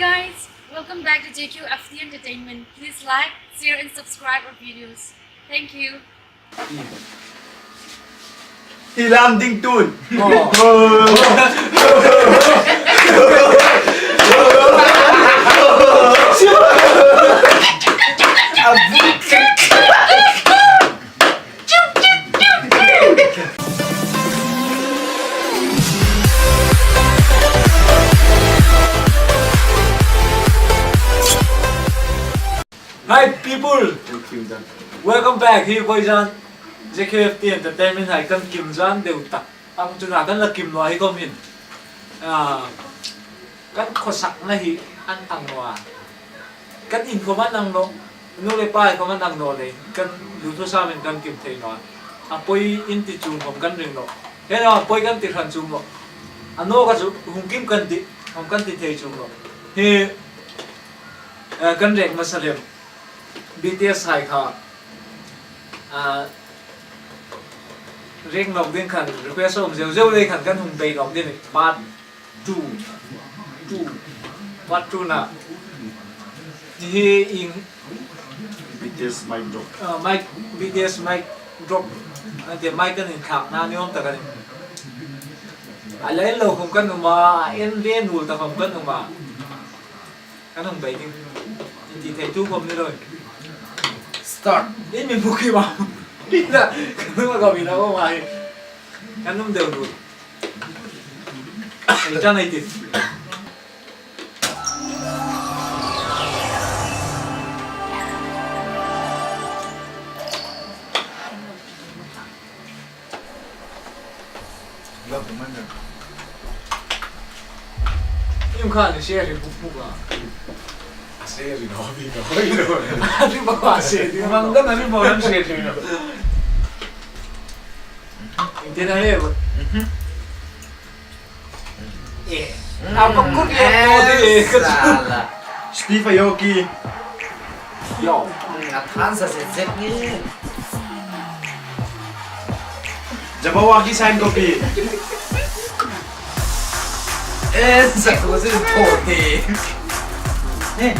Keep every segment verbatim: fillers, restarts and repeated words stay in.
Guys, welcome back to J Q F T Entertainment. Please like, share and subscribe our videos. Thank you. Hi lam ding tun. Hi people! Welcome back. Hi vawisun J Q F T Entertainment hai kan kim zan deu tak. Ang chuna kan la kim naw hi khom hin. Ah, kan khawsakna hi an ang naw a. Kan in khom an ang naw. Nu le pa khom an ang naw le. Kan lu thu samin kan kim thei naw a. A poi in ti chuong khom kan ring naw. He naw, poi kan ti hran chuong naw. A naw ka chu hung kim kan ti. Hung kan ti thei chuong naw. Hi, eh, kan rek masa lem. B T S hai kha, ah, rek nawk ding khan request a um zeu zeu lei khan kan hung bei nawk ding a nih. Part two, two, part two na. Hi in B T S mic drop. Ah, mic, B T S mic drop. An ti mic kan inthlakna ni awm tak a nih. A lei lo khom kan um a, en ve nul ta khom kan um a. Kan hung bei ding. Inti thei tu khom ni lo. Start. Ei mi hmu khi ma. Ina, kan hung a ka mi na ko ma hi. Kan hung deu lut. Ei, chang ei ti. Im kha ni share ri buk buk a. A share ri naw, ri naw, ri naw. Ri ba a share ri. Mang kan ri ba kan share ri naw. Inti na le. Mhm. Eh. A bak kut le to de. Sala. Steve Aoki. Yo. A than sa se zek ni. Jabberwocky sign copy. Eh, sa ko se to de. Eh.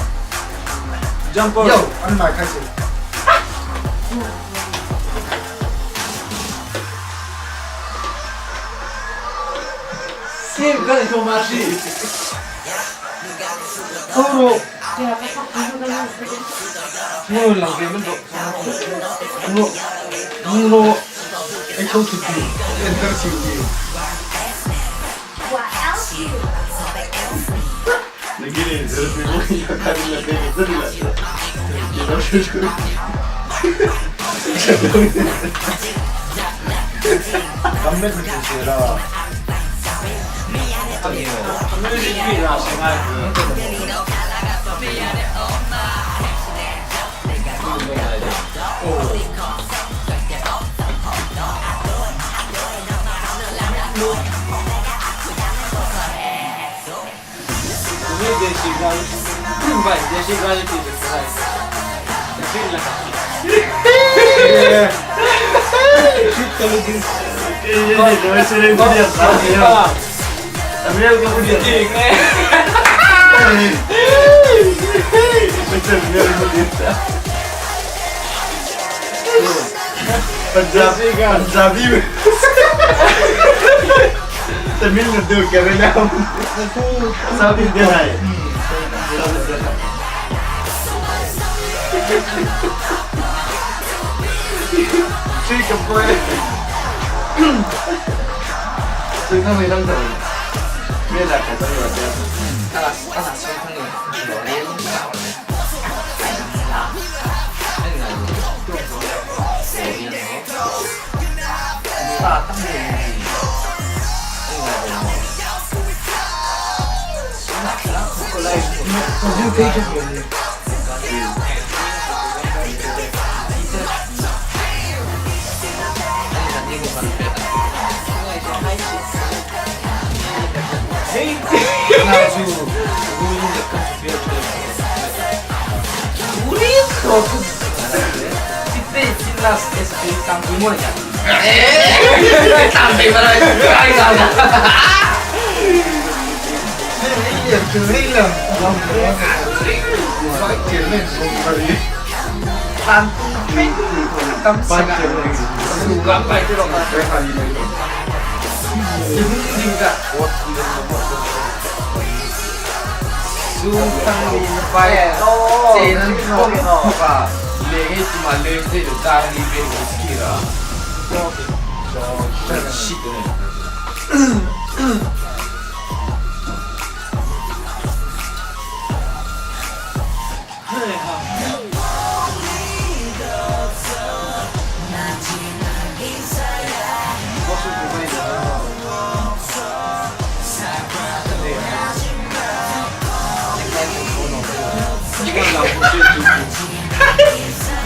Jumper. Yo, an mai khai se. Sim kan ko ma si. Oro. Oro lang ke men do. Oro. Oro. Ai ko su ti. Enter si ti. Punjabi. Punjabi. Tamil Nadu, Kerala. South India hai. ठीक है, boy. Sui thang ni thang thang. Me la ka thang la. Ala, ala, sui thang ni.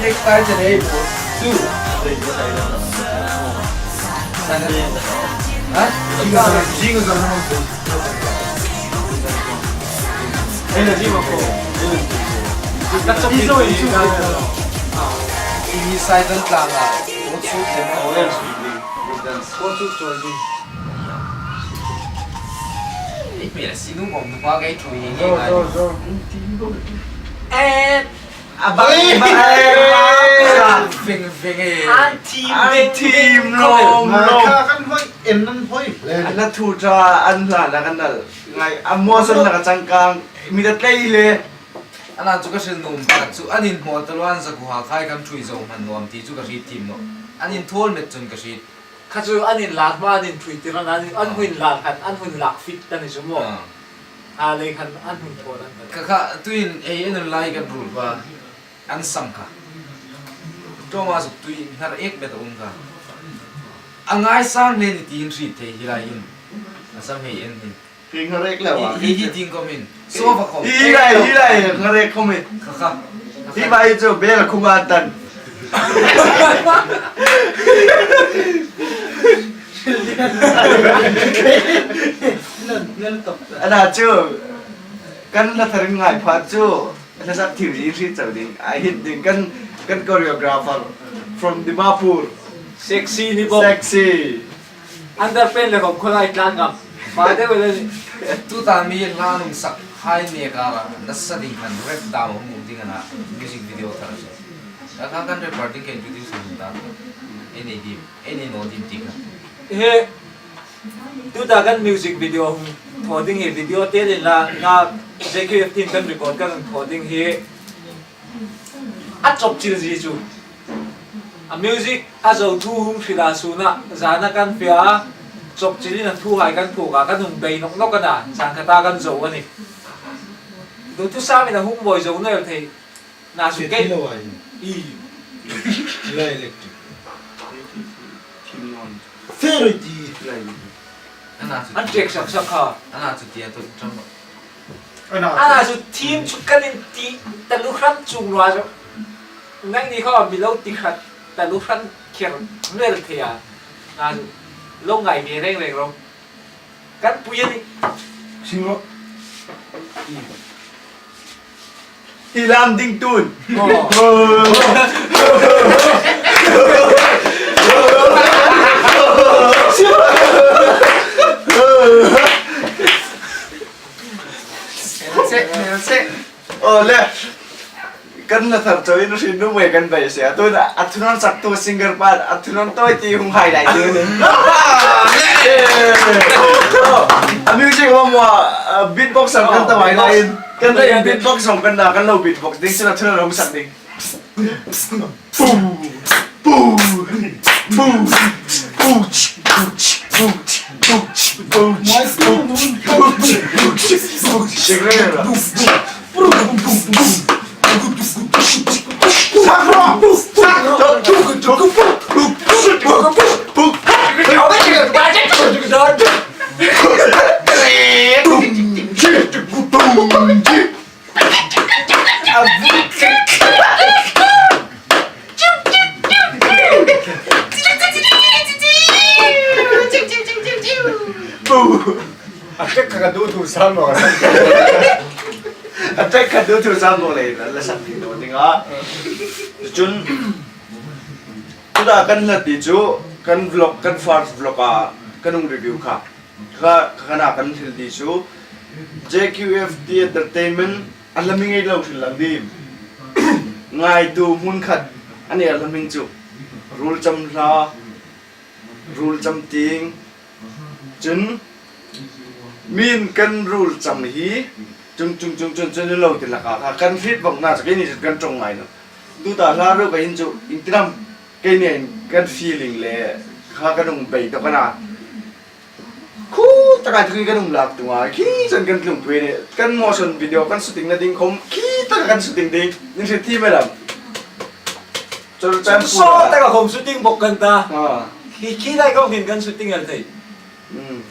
Next time, the name two. Ha? Energy ma ko. That's a piece of. Ini side an tlang a. What's your name? What's your story? Ei, mi la sinu ngawm nupa kei thu hi ngai. Zo, zo, zo. Eh, a ba, oi, ba, oi, ba, fing, fing, eh. An thim, an thim, ding, lom, lom. Kha kan hoi, en nan hoi. An la thu ta, an la na kan nal. Ngai, a mo san la ka changkang. Mi da tlei le. Ana chu ka hril nuom tak chu, an inhmaw taluo an zakuha khai kan ṭhui zo hman nuom ti chu ka hriet thiem nawh. An inthawl met chun ka hriet. Kha chu an inlak hma an inṭhuoi tir an, an, an hun lak khan, an hun lak fit ta ni chu maw. Ah. A lei khan an hun thaw an khan. Kha kha, tuin ei en lai kan ruol ba. An sam kha. Ṭawma zuk tui hnar ek met a um kha. A ngaisang hle ni tiin hriet thei hi lai hin. A sam hei en hin. Hi nga rek le wa. Hi, hi, hi ding khom in. So va khom. Hi lai, hi lai, nga rek khom in. Kha, kha. Hi vai chu bel khum a tan. Ana chu. Kan la thar ngai pha chu. Hla sak thil hi hriet chau ding. A hit ding kan, kan choreographer from Dimapur. Sexy ni bo. Sexy. Underpant le khom khawlai tlan ngam. Pa de wele. Tuta mi hla nung sak hai ne ka ra. Nasa ding khan rap dam hung ding ana. Music video thar chu. Ka kan kan rap ding kan introduce hung ta. Ei nei dim, ei nei naw dim ti kha. He. Tuta kan music video hung thaw ding hi, video te le la, na J Q F team kan record kan thaw ding hi. A chop chil zie chu. A music a zo thu hung hril a suna, zana kan fe a, chop chilin a thu hai kan phuok a, kan hung bei nawk nawk a na, zan khata kan zo a nih. Duthusam in a hung buoi zo naw el thei. Na su ke. Lo ai. I. La electric. Thim non. Ferriti. La electric. Ana chu. An tek sak sak kha. Ana chu tia to tram. Ana chu thim chu kan inti taluo hran chung lo a chu. Nangni kha mi lo ti khat taluo hran kher naw el thei a. Ana chu lo ngai ve reng reng ro. Kan pui a nih. Sing ro. I. I lam ding tun. Oh. Melse, melse. Oh, le. Kan la thar chau in hriet nuom kan beisei a. Tuna, a thu nawn saktu singer pa, a thu nawn tawi ti hung hai lai ding. Oh, a music hmang hmang, a beatbox hmang kan ta hai lai in. Kan ta in beatbox hmang kan na, kan lo beatbox ding, sina thu nawn hung sak ding. Boom, boom, boom, boom, boom, boom, boom, boom, boom, boom. A tek kha ka duthusam naw. A tek kha duthusam naw le, la sak thei naw ding a. Chun, tuta kan hla ti chu, kan vlog, kan first vlog a, kan hung review kha. Kha, kha na kan thil ti chu, J Q F T Entertainment a hla hming ei lo hril lang ding. Ngaituo hmun khat a nih a hla hming chu. Ruolcham hla, ruolcham tieng. Chun, min kan ruolcham hi, chung chung chung chung chung lo ti laka kha. Kan hriet vawng na chu keini chu kan ṭawng ngai naw. Tuta hla ruok a hin chu, iengtin am, keini kan feeling le, kha kan hung bei tawk a na. Khu taka chu kan hung lak tung a, khi chun kan tlung pui ni, kan motion video, kan shooting na ding khom, khi taka kan shooting ding, in hriet thiem em? Chul chan Chu pu saw a. Taka khom shooting bawk kan ta. Ah. Khi, khi lai khom khin kan shooting el thei. Hmm.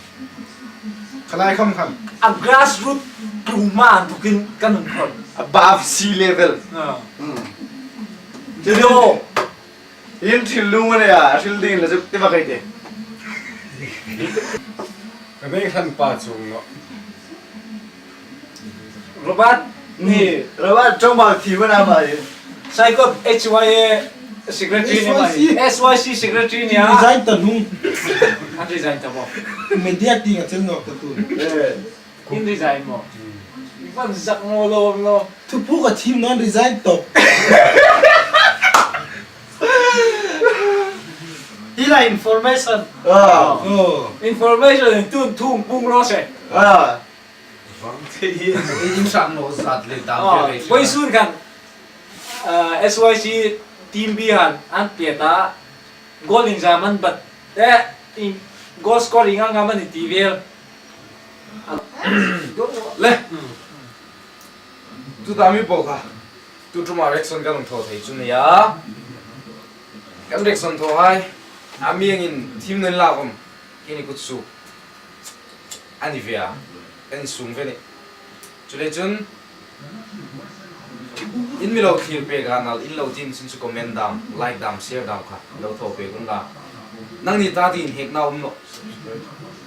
Khalai khom khom. A grassroot pu ma an tukin kan hung khom. Above sea level. Ah. Hmm. Video. In thil lung a nih a, thil ding la chu ti ba kai te. Ka nei hlan pa chung lo. Robert, ni, Robert, chong ba thi ba na ba. Saikot H Y A secretary ni mai. S Y C. S Y C secretary ni a. Resign ta nung. An resign ta bo. Media ti nga chen nok ta tu. Eh. In resign mo. Van zak mo lo lo. Thupu ka thim non resign to. Hi la information. Ah. Oh. Information in tun thung pung ro se. Ah. Vang thei hi. In sam lo zat le ta. Ah, ve ve. Poi sun kan. Ah, S Y C team B han an pe ta. Goal in zaman bat. Eh, in goal scoring ang aman ti vel. Le. Tuta mi po kha. Tu tuma reaction kan hung thaw thei chu nia. Kan reaction thaw hai. A mi angin thim nen la kom. Keini kut su. A ni ve a. En sung ve ni. Chu le chun. In mi lo thlir pek a nal, in lo tiem chun chu comment dam, like dam, share dam kha lo thaw pek unla. Nangni ta dingin hekna um nawh.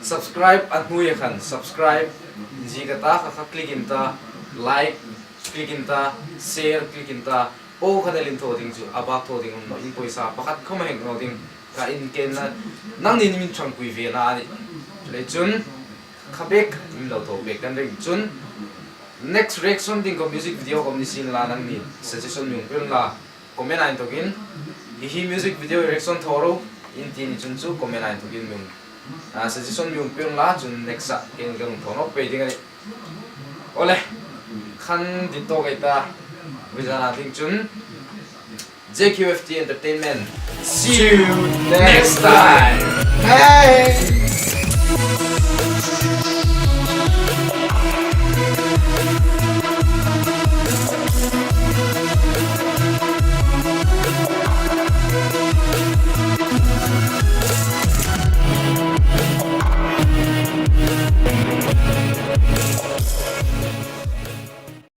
Subscribe a hnuoia khan, subscribe. Zie ka ta kha kha click in ta, like, click in ta, share, click in ta. Po kha del in thaw ding chu, a bak thaw ding um nawh, in poisa pakhat khom a hek naw ding. Ka in ken na, nangni min ṭhangpui ve na a nih. Chu le chun, kha bek, in lo thaw pek kan ring chun. Next reaction ding ko music video ko ni sin la nangni suggestion mi hung pil la comment a inthokin. Hi hi music video reaction thaw ro in ti ni chun chu comment a inthokin mi hung. Ah, suggestion mi hung pil la chun next a ken kan hung thaw nawk pei ding a nih. Ole. Khan dit tawk ei ta. Vizana ding chun. J Q F T Entertainment. See you next time. Hey.